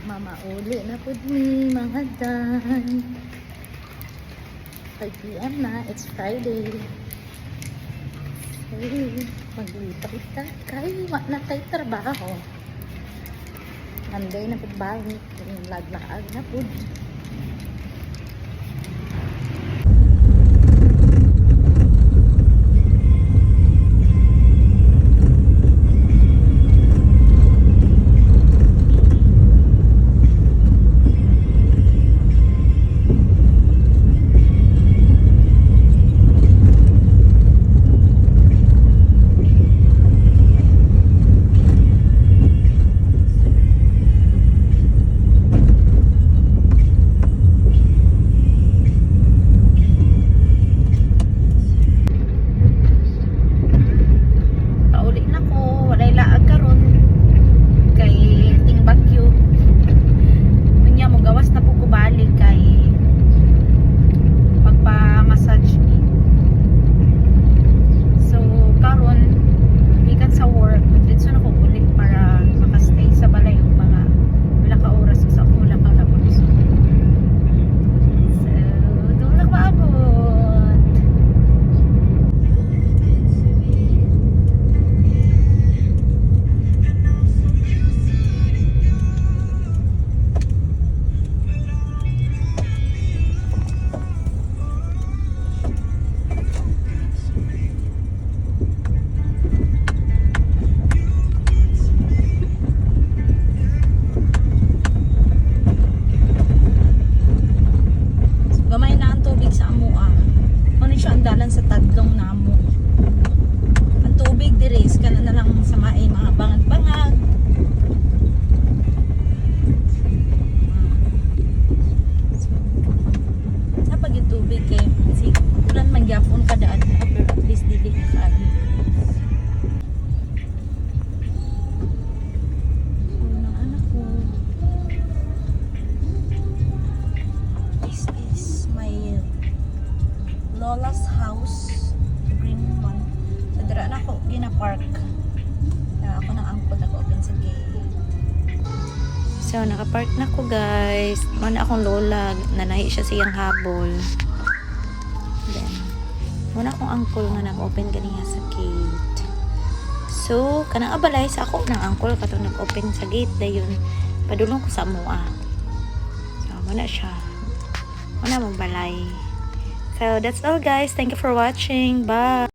Mamauli na pud ni, mga day. 5 p.m. na. It's Friday. So, maglipay ta. Kay, wa na tay trabaho. Monday na pud balik. Laglaag na pud. Pauli na ko, walay laag karon kay ting bagyo. Unya mo gawas na po ko balik kay pagpa-massage ni. So karon gikan sa work, diretso na ko uli para makastay sa balay og mga pila ka oras sa ako wala ka na. So doon na ko maabot. So, gamay na ang tubig sa amua. Ano siya ang dalan sa tadlong namo. Ang tubig dire is kana na lang sa maay mga bangag-bangag. So, napag yung tubig kay si ulan man gyapon kada adlaw, pero at least dili na kaayo. So, ng anak ko. This is my lola's house, the green one. So, dira na ako gina-park. Na ako ng uncle nag-open sa gate. So, nakapark na ko, guys. Muna akong lola. Nanahi siya siyang habol. Then, muna akong uncle nga nag-open ganiya sa gate. So, kanang abalay sa ako ng uncle katong nag-open sa gate. Dayon, padulong ko sa mua. So, muna siya. Muna mong balay. So, that's all, guys. Thank you for watching. Bye!